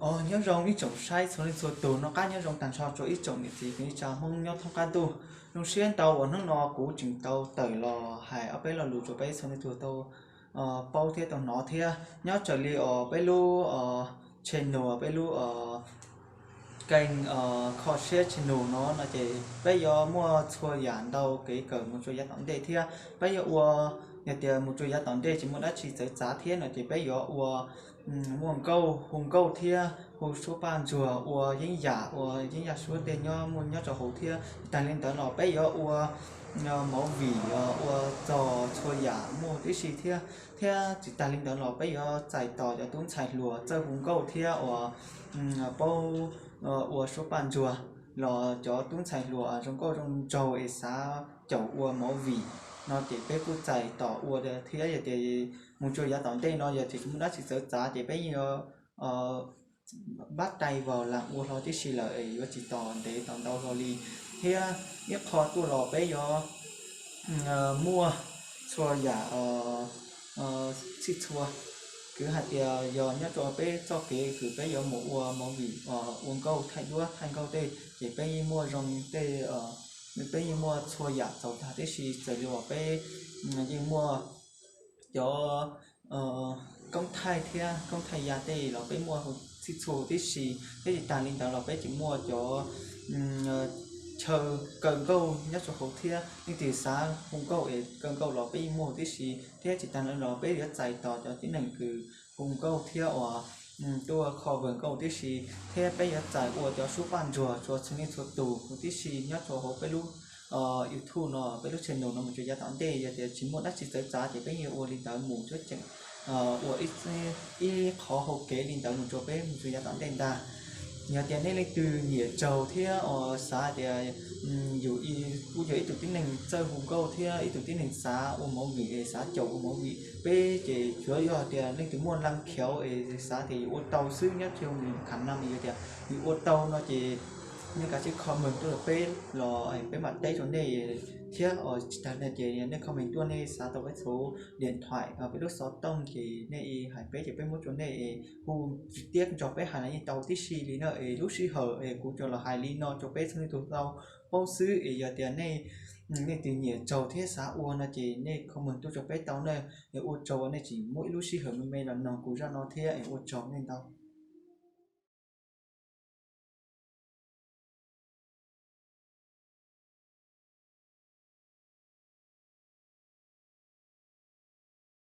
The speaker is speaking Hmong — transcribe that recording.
Os, nyob zoo ib tsoom saib txhua leej txhua tus, noj qab nyob zoo tag nrho rau ib tsoom niam txiv kwv tij neej tsa Hmoob nyob thoob qab ntuj. Zoo siab ntau uas hnub no kuv tseem tau tawm los hais ob peb lo lus rau peb txhua leej txhua tus tau paub thiab tau hnov thiab. Nyob raws li os peb lub channel, peb lub kênh Kho Siab channel no no ces peb yuav muaj txhua yam ntau kev kawm mus rau yav tom ntej thiab. Peb yuav ua, yog tias mus rau yav tom ntej tsis muaj dab tsi txawv txav thiab no ces peb yuav ua muaj nkauj, hu nkauj thiab hu suab paj ntsuag, ua yeeb yam, ua yeeb yam suab tej nyob muaj nyob rau hauv thiab. Tag li ntawd los peb yuav ua movie, ua txog txhua yam muaj tib si thiab. Thiab tsis tag li ntawd los peb yuav txais tos cov tub ntxhais hluas txawj hu nkauj thiab uas paub ua suab paj ntsuag los cov tub ntxhais hluas zoo nkauj zoo nraug es xav caum ua movie no ces peb kuj txais tos ua thiab. Yog tias mus rau yav tom ntej no yog tias tsis muaj dab tsi txawv txav ces peb yuav pab tais vaus lam ua hlo tib si lawm es yuav tsis tos ntev tos ntau hlo li. Thiab ib qho tuaj los peb yuav muaj txhua yam txhij txhua, kwv hais tias yog nyob rau peb txoj kev kws peb yuav mus ua movie, ua nkauj thaij duab thaij nkauj tej ces peb yeej muaj zoo tej, peb yeej muaj txhua yam txaus tag tib si. Txawm li uas peb yeej muaj cov koob thaij thiab koob thaij ya tej los peb muaj txhij txhua tib si. Thiab tsis tas li ntawd los peb tseem muaj cov chaw kaw nkauj nyob rau hauv thiab. Leej twg xav hu nkauj es kaw nkauj los peb yeej muaj tib si. Thiab tsis tas li los peb yuav txais tos cov tib neeg kws hu nkauj thiab uas tuaj cover nkauj tib si. Thiab peb yuav txais ua cov suab paj ntsuag rau txhua leej txhua tus huv tib si nyob rau hauv peb lub YouTube no, peb lub channel no mus rau yav tom ntej. Yog tias tsis muaj dab tsi txawv txav ces peb yeej ua li ntawd mus tseem ua ib qhov hau kev li ntawd mus rau peb mus rau yav tom ntej ntag. Yog tias nej leej twg nyiam tsaug thiab uas xav tias yus kuj yog ib tug tib neeg txawj hu nkauj thiab ib tug tib neeg xav ua movie es xav caum ua movie, peb ces tsuav yog tias leej twg muaj laj khav es xav tias yuav ua tau xwb nyob rau nws khav na, yog tias yus ua tau no ces nej kav tsij comment tuaj rau peb los peb mam teb rau nej thiab. Tsis tas li ces nej comment tuaj nej xav tau peb txhua điện thoại, peb lub xov tooj ces nej hais peb ces peb muab rau nej hu tiab nrog peb hais los yeej tau tib si li na. Es lub sij hawm es kuv tsuas los hais li no rau peb txhua leej txhua tus tau paub xwb es yog tias nej, nej twg nyiam tsaug thiab xav ua no ces nej comment tuaj rau peb tau na. Es ua tsaug uas nej tseem muab ib lub sij hawm me me los noog kuv zaj no thiab es ua tsaug nej ntau.